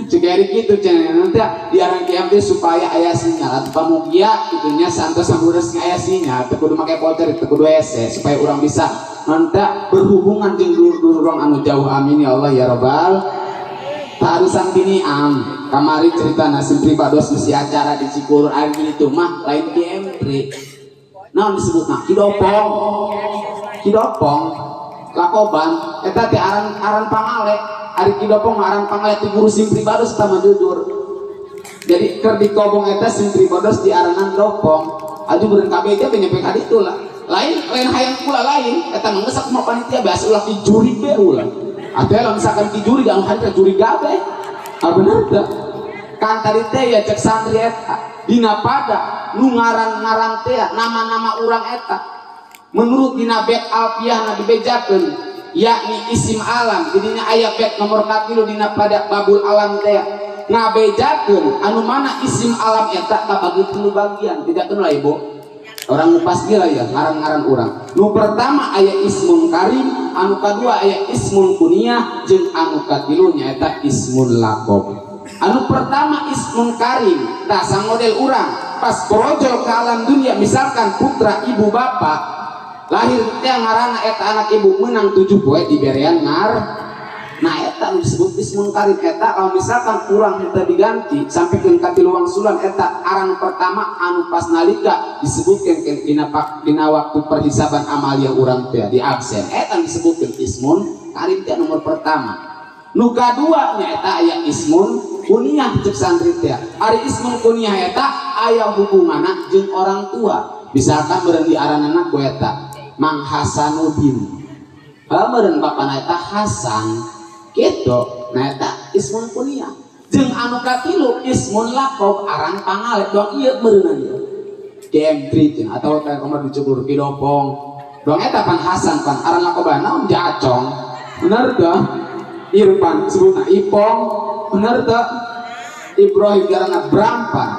Cek Eri gitu cenah, nanti diaran ki M3 supaya aya sinyal atau pamugia gitu nya, santos sambureus aya sinyal, teu kudu make voucher, teu kudu hese, supaya urang bisa nanti berhubungan jeung dulur-dulur urang anu jauh. Amin ya Allah ya robbal. Tarusan bini am kamari cerita nasim pribados mesti acara di Cikulur, ari itu mah lain ki M3, naon disebutna, Kidopong. Kidopong lakoban eta teh aran aran pangale. Ari Kidopong mah aran pangale ti guru sim pribados eta mah, jujur. Jadi keur di kobong eta sim pribados di aranan dopong aju beureun kabeh teh nyampe ka ditu lah. Lain lain hayang kula, lain eta mah geus kumaha panitia biasa, ulah ki juri be ulah. Atau kalau misalkan ki juri anu hadir juri gabe, ah, bener teu kan tadi teh ya? Cek santri eta dina pada nu ngaran-ngaran teh, nama-nama urang eta menurut dina bait alfiah na dibejakeun, yakni isim alam. Jadinya aya bait nomor 3 dina pada babul alam teh ngabejakeun anu mana isim alam eta kabagi tilu bagian. Tidak lah, ibu, orang ngupas gila ya ngaran-ngaran urang. Nu pertama aya ismun karim, anu kadua aya ismun kuniyah, jeung anu katilu nyaeta ismun lakob. Anu pertama ismun karim, tah sang model urang pas borojol ke alam dunia, misalkan putra ibu bapak lahir teh ngaranna eta anak ibu menang 7 poe diberean ngar. Nah, eta nu disebut ismun karim eta kalau misalkan kurang henteu diganti sampai ke katilu wangsulan, eta aran pertama anu pas nalika disebutkeun dina dina waktu perhisaban amaliah urang teh di absen, eta nu disebutkeun ismun karim teh nomor pertama. Nu kadua nya eta aya ismun kuniyah. Cek santri teh ari ismun kuniyah eta aya hubunganna jeung orang tua. Misalkan meureun di aranana ku eta Mang Hasanuddin. Kalau meureun bapana eta Hasan gitu. Nah, eta ismun kuniyah. Jeung anu katilu ismun lakob, aran pangale doang ieu meureunan ieu GM3 jeung atau kayak kamar dicukur Kidopong doang eta pan Hasan pan aran lakoban naon, Jacong, bener teu? Irfan sebutna Ipong, bener teu? Ibrahim garana Brampan.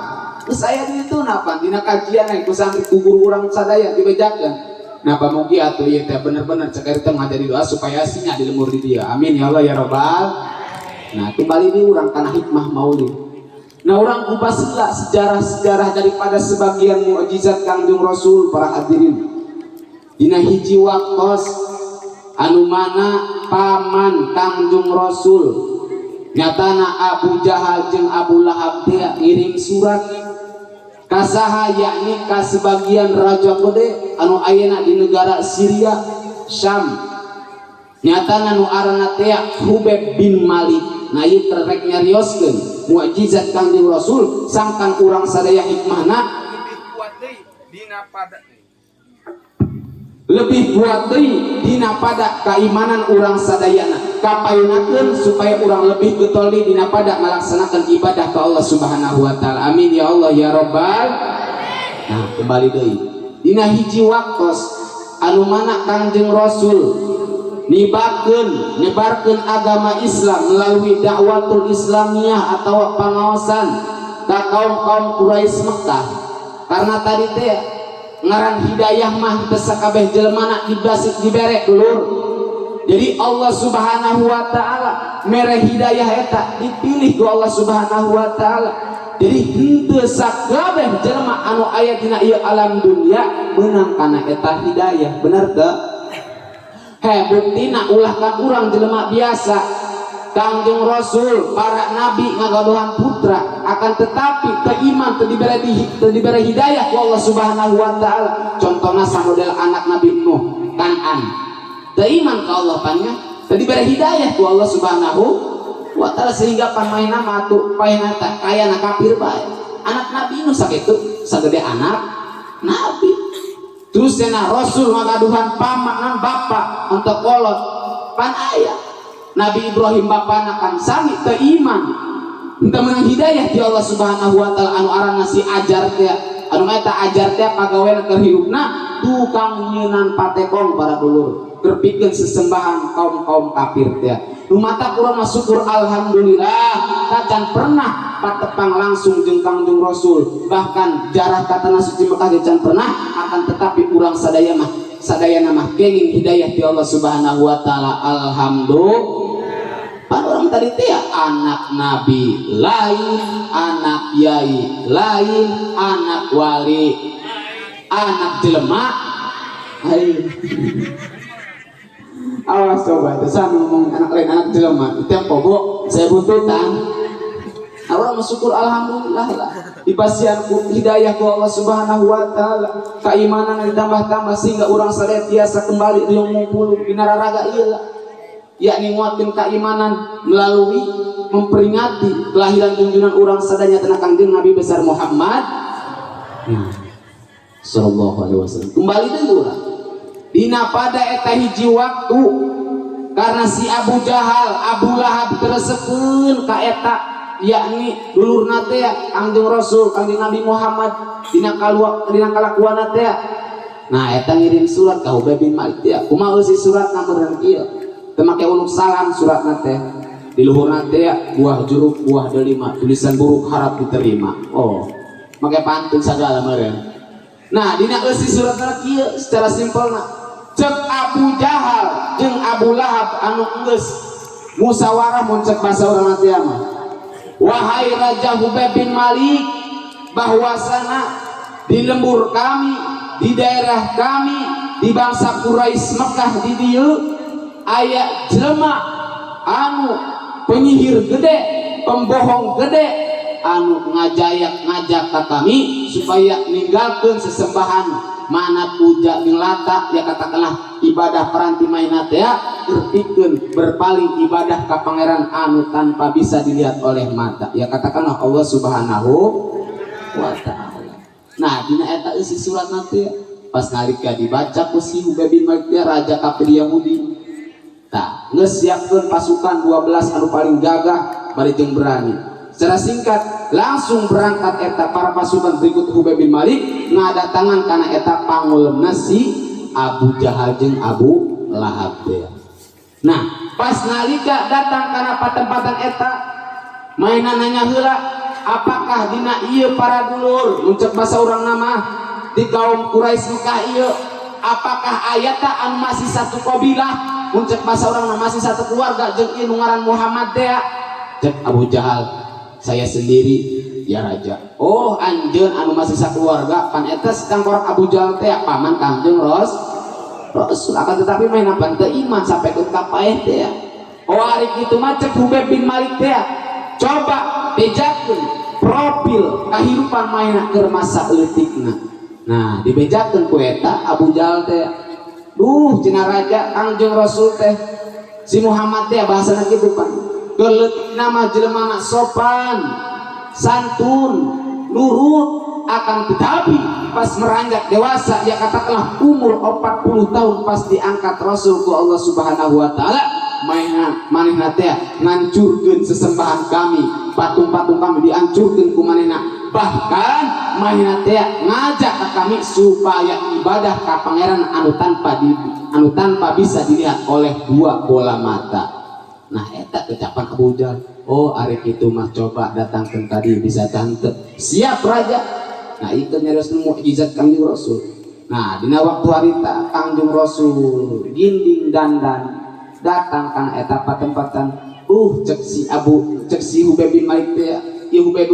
Terus saya di itu napan dina kajian ku santri, ku guru urang sadaya dibejakeun. Nah, pamugi atuh ieu teh bener-bener cek teh ngajari doa supaya sinya di lemur di dia. Amin ya Allah ya robbal. Nah, kembali di urang kana hikmah maulid. Nah, urang kupas heula sejarah-sejarah daripada sebagian mukjizat Kangjeng Rasul, para hadirin. Dina hiji waktos anu mana paman Kangjeng Rasul nyatana Abu Jahal jeung Abu Lahab teh ngirim surat kasaha, yakni ka sebagian raja gede anu ayeuna di negara Syria, Syam, nyatana nu aranna teh Hubeb bin Malik. Nah, ieu rek nyarioskeun mukjizat Kangjeng Rasul sangkan urang sadaya hikmahna lebih kuat deui dina pada lebih kuat deui dina pada keimanan urang sadayana, kapayunakeun supaya urang lebih getol dina pada ngalaksanakeun ibadah ka Allah Subhanahu wa taala. Amin ya Allah ya robbal. Nah, kembali deui dina hiji waktos anu mana Kangjeng Rasul nibakeun nyebarkeun agama Islam melalui dakwatul Islamiyah atau pangaosan ka kaum-kaum Quraisy Mekah, karena tadi teh ngaran hidayah mah teu sakabeh jelema dibasik dibere, dulur. Jadi Allah Subhanahu wa taala Mere hidayah eta dipilih ku Allah Subhanahu wa taala. Jadi henteu sakabeh jelema anu aya dina ieu alam dunia meunang kana eta hidayah. Bener teu? He, buktina ulah ka urang jelema biasa. Kangjeng Rasul, para nabi ngagaduhan putra, akan tetapi teu iman, teu dibere hidayah ku Allah Subhanahu wa taala. Contohna samodel anak Nabi Nuh, Kan'an. Teu iman ka Allah pan nya, teu dibere hidayah ku Allah Subhanahu wa taala, sehingga pan maena matu paehna teh kaya na kafir bae. Anak Nabi Nuh sakitu sagede anak nabi. Terus cenah Rasul ngagaduhan paman, bapak untuk kolot pan aya Nabi Ibrahim, bapana kan sami teu iman, teu menang hidayah ti Allah Subhanahu wa taala, anu aranna si Ajar teh, anu eta Ajar teh pagawean keur hirupna tukang nyeunan patekong, para dulur, keur pikeun sesembahan kaum-kaum kafir teh. Nu mata urang mah syukur alhamdulillah tacan pernah patepang langsung jeung Kangjeng Rasul, bahkan jarah ka tanah suci Mekah ge can pernah, akan tetapi urang sadaya mah sadayana mah kenging hidayah ti Allah Subhanahu wa taala. Alhamdulillah. Pan urang tadi teh ya, anak nabi lain, anak yai lain, anak wali, anak jelema lain. Awas, coba itu saya ngomong anak lain, anak jelema itu yang pogo saya buntutan. Urang bersyukur alhamdulillah lah dipasihan ku hidayah ku Allah Subhanahu wa taala, keimanan ditambah-tambah sehingga urang sadaya tiasa kembali riung ngumpul dina raraga ieu lah, yakni nguatkeun keimanan melalui memperingati kelahiran junjungan urang sadaya tanah Kangjeng Nabi besar Muhammad sallallahu alaihi wasallam. Kembali deui urang dina pada eta hiji waktu, karena si Abu Jahal, Abu Lahab teresepeun ka eta, yakni dulurna teh Kangjeng Rasul, Kangjeng Nabi Muhammad, dina kalua dina kalakuanna teh. Nah, eta ngirim surat ka Ubay bin Malik teh. Kumaha eusi suratna? Meureun kieu, teu make uluk salam suratna teh. Di luhurna teh buah jeruk, buah delima, tulisan buruk harap diterima. Oh, make pantun sagala meureun. Nah, dina eusi suratna kieu secara simpelna. Cek Abu Jahal jeung Abu Lahab anu geus musyawarah, mun cek bahasa urang teh mah, wahai Raja Hubaib bin Malik, bahwasana di lembur kami, di daerah kami, di bangsa Quraisy Mekah di dieu aya jelema anu penyihir gede, pembohong gede, anu ngajayak ngajak ke kami supaya ninggalkeun sesembahan Manat, Uja, jeung Lata, ya katakanlah ibadah peranti mainat ya, berpikeun berpaling ibadah ka pangeran anu tanpa bisa dilihat oleh mata, ya katakanlah Allah Subhanahu wa taala. Nah, dina eta isi surat nanti pas nalika dibaca ku si Ubay bin Malik teh, raja kafir Yahudi. Tah, geus siapkeun pasukan 12 anu paling gagah bari jeung berani. Secara singkat langsung berangkat eta para pasukan berikut Ubay bin Malik ngadatangan kana eta pangulemna si Abu Jahal jeung Abu Lahab teh. Nah, pas nalika datang kana patempatan eta, mainan nanya heula, apakah dina ieu para dulur, mun cek bahasa urang nama di kaum Quraisy Mekah ieu, apakah aya ta anu masih satu kabilah, mun cek bahasa urang nama masih satu keluarga jeung ieu nu ngaran Muhammad teh? Cek Abu Jahal, saya sendiri ya raja. Oh, anjeun anu masih sakeluarga. Pan eta tangkorak Abu Jahal teh paman Kangjeng Rasul, akan tetapi main apa teu iman sampai ke paeh teh ya. Oh, ari kitu mah, cek Hubaib bin Malik teh, coba bejakeun profil kehidupan maena keur masa leutikna. Nah, dibejakeun ku eta Abu Jahal teh. Duh, cenah raja, Kangjeng Rasul teh, si Muhammad teh, bahasana kitu pan, keur leutikna mah jelemana sopan santun, nurut, akan tetapi pas meranjak dewasa, ya katakanlah umur 40 tahun, pas diangkat Rasul ku Allah Subhanahu wa taala, manehna manehna teh ngancurkeun sesembahan kami, patung-patung kami dihancurkeun ku manehna, bahkan manehna teh ngajak ke kami supaya ibadah ka pangeran anu tanpa bisa dilihat oleh dua bola mata. Nah, eta ucapan Abu Jahal. Oh, ari kitu mah coba datangkeun tadi, bisa tante. Siap, raja. Nah, itu nyarios mukjizat Kangjeng Rasul. Nah, dina waktu harita Kangjeng Rasul ginding dandan datang kana eta patempatan. Cek si Abu, cek si Hubaib bin Malik teh, ieu Hubaib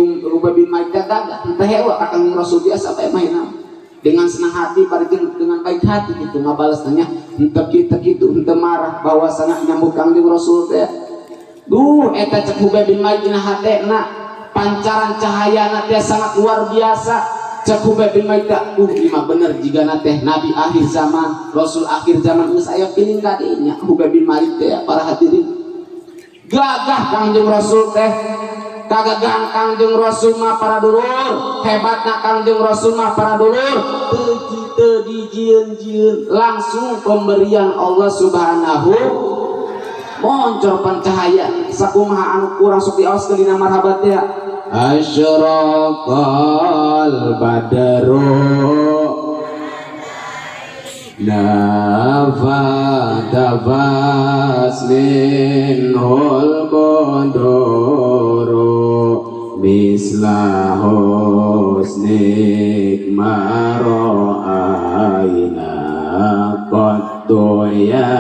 bin Malik teh gagah teu hewa ka Kangjeng Rasul, biasa bae mainna dengan senang hati, pada dengan baik hati gitu ngabalas nanya henteu kitu kitu, henteu marah bahwasana nyambut Kangjeng Rasul teh. Duh, eta cek Hubaib bin Malik dina hatena pancaran cahayana teh sangat luar biasa. Cek Hubaib bin Malik teh, ieu mah bener jigana teh nabi akhir zaman, rasul akhir zaman, geus aya piling kadinya Hubaib bin Malik teh. Para hadirin, gagah Kangjeng Rasul teh, kagagahan Kangjeng Rasul mah, para dulur, hebatna Kangjeng Rasul mah, para dulur, teu teu dijieun-jieun, langsung pemberian Allah Subhanahu, moncor pencahaya sakumaha anu kurang sok diaoskeun dina marhabat teh, asyraqal badru nafatafas minhul buduru misla husnik ma ra'ayna qattu ya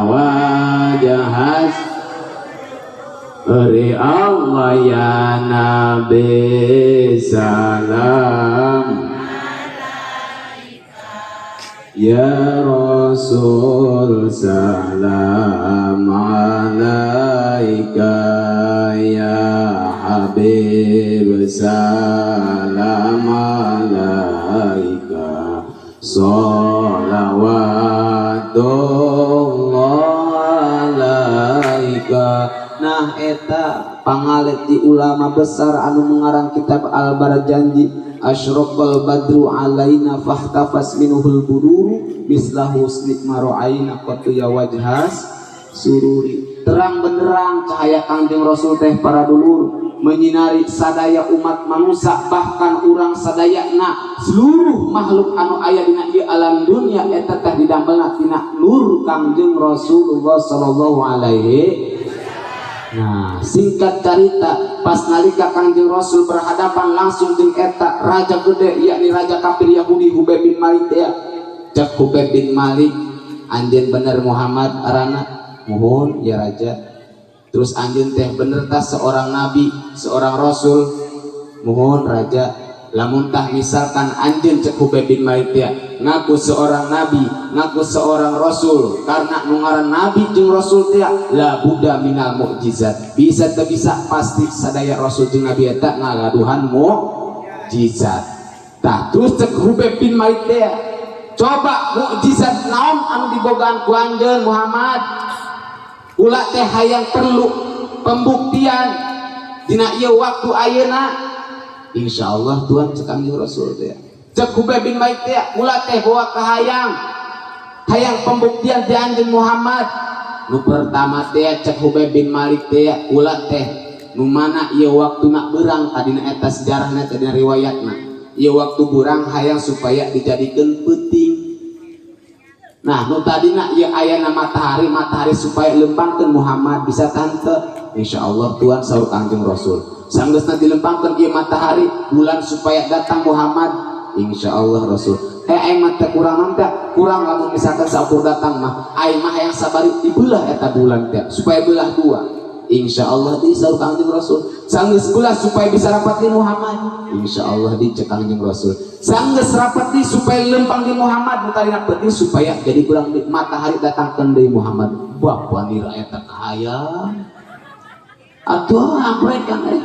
wajhas. Ri Allah ya Nabi salam, ya Rasul salam alaika, ya Habib salam alaika, salawatullah alaika. Nah, eta pangalit di ulama besar anu mengarang kitab Al-Barjanji, asyraqal badru alaina fahtafas minhul buduru mislahu husnik ma ra'aina qattu ya wajhas sururi. Terang benderang cahaya Kangjeng Rasul teh, para dulur, menyinari sadaya umat manusia, bahkan urang sadayana, seluruh makhluk anu aya dina ieu alam dunia eta teh didamelna tina nur Kangjeng Rasulullah sallallahu alaihi. Nah, singkat cerita, pas nalika Kangjeng Rasul berhadapan langsung jeung eta raja gede, yakni raja kafir Yahudi Hubaib bin Malik ya. Cek Hubaib bin Malik, "Anjeun bener Muhammad arana?" "Mohon ya raja." "Terus anjeun teh bener tah seorang nabi, seorang rasul?" "Mohon raja." "Lamun tah misalkan anjeun," cek Hubaib bin Malik ya, "ngaku seorang nabi, ngaku seorang rasul, karena nu ngaran nabi jeung rasul teh la budda minal mukjizat, bisa teu bisa pasti sadaya rasul jeung nabi eta ngagaduhan mukjizat." Tah, terus cek Hubaib bin Malik teh, "Coba mukjizat naon anu dibogaan ku anjeun Muhammad? Kula teh hayang perlu pembuktian dina ieu waktu ayeuna." "Insyaallah Tuhan," cek Kangjeng Rasul teh. Cek Hubaib bin Malik teh, "Kula teh bawa kahayang, hayang pembuktian ti anjeun Muhammad. Nu pertama teh," cek Hubaib bin Malik teh, "kula teh nu mana ieu waktuna beurang," tadina eta sejarahna teh, dina riwayatna, "ieu waktu beurang hayang supaya dijadikeun peuting. Nah, nu tadina ieu ayana matahari, matahari supaya lempangkeun Muhammad, bisa tante?" "Insyaallah Tuhan," saur Kangjeng Rasul. Sanggeusna dilempangkeun ieu matahari, bulan supaya datang Muhammad. "Insyaallah Rasul." "Eh, aing mah teh kurang nanti, kurang lamun misalkan saukur datang mah, aing mah hayang sabari dibelah eta bulan teh supaya belah dua." "Insyaallah," di saur Kangjeng Rasul. Sanggeus belah supaya bisa rapat di Muhammad. "Insyaallah," di cek Kangjeng Rasul. Sanggeus rapat di supaya lempang di Muhammad, nu tadina peuting supaya jadi kurang di matahari datangkeun deui Muhammad. Bapak eta kahayang atuh mereka eh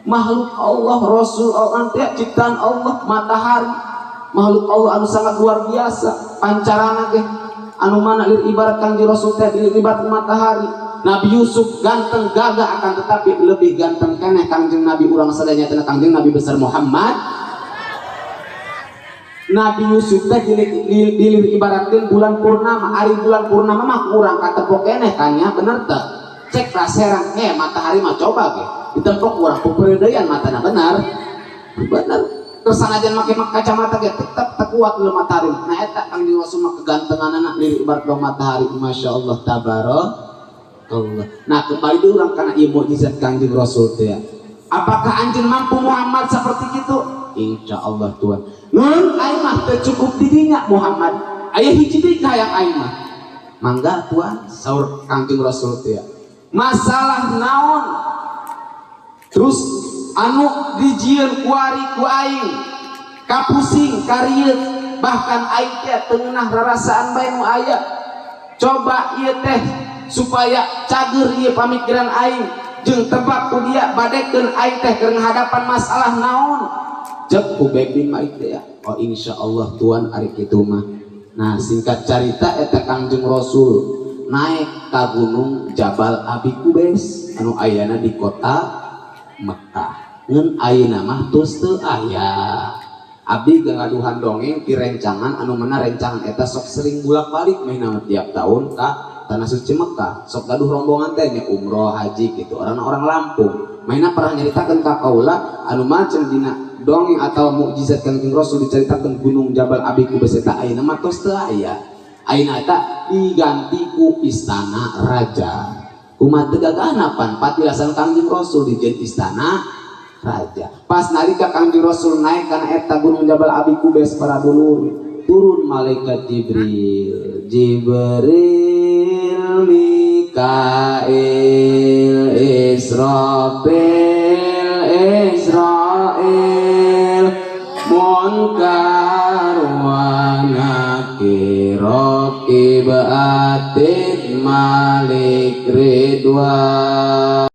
makhluk Allah, Rasul Allah teh ciptaan Allah, matahari makhluk Allah anu sangat luar biasa pancarana ge, anu mana lir ibarat Kangjeng Rasul teh ibarat matahari. Nabi Yusuf ganteng gagah, akan tetapi lebih ganteng keneh Kangjeng Nabi urang sadaya teh, Kangjeng Nabi besar Muhammad. Nabi Yusuf teh dilir ibaratkeun bulan purnama. Ari bulan purnama mah kurang katepok keneh kan ya, bener teh? Cek raserang matahari mah coba ge ditempok kurang peperedaian matana, benar benar? Terus sanajan make kacamata ge tetep teu kuat lu matahari. Nah, eta Kangjeng Rasul mah kegantenganana lieur ibarat matahari, Masya Allah tabarakallah. Nah, kembali dulu urang kana ieu mukjizat Kangjeng Rasul teh. "Apakah anjeun mampu Muhammad seperti itu?" "Insya Allah Tuhan." "Nun aing mah teu cukup didinya Muhammad, aya hiji deui kahayang aing mah." "Mangga Tuhan," saur Kangjeng Rasul teh. Masalah naon terus anu dijieun kuari ku aing kapusing karieut, bahkan aing teh teu ngeunah rarasaan bae nu aya. Coba ieu teh supaya cager ieu pamikiran aing jeung tebak ku dia badekeun aing teh keur ngahadapan masalah naon. Cek Hubaib bin Malik teh ya, "Oh, insyaallah, Tuan, ari kitu mah." Nah, singkat carita eta Kangjeng Rasul naik ka gunung Jabal Abi Kubais anu ayana di kota Mekah. Ngan ayeuna mah tos teu aya. Abdi gagaduhan dongeng ti rencangan anu mana rencangan eta sok sering bolak-balik meh tiap tahun ka tanah suci Mekah, sok gaduh rombongan teh nya, umroh haji gitu, orang-orang Lampung. Mainna pernah nyaritakeun ka kaula anu macam dina dongeng atau mukjizat Kangjeng Rasul diceritakeun gunung Jabal Abi Kubais eta ayeuna mah tos teu aya. Ayeuna eta diganti ku istana raja. Kumaha teu gagahna pan patilasan Kangjeng Rasul dijieun istana raja. Pas nalika Kangjeng Rasul naik kana eta gunung Jabal Abi Kubais, para dulur, turun malaikat Jibril. Jibril, Mikail, Israfil, Israel, Munkar wa Nakir, Raqib, Atid, Malik, Ridwan.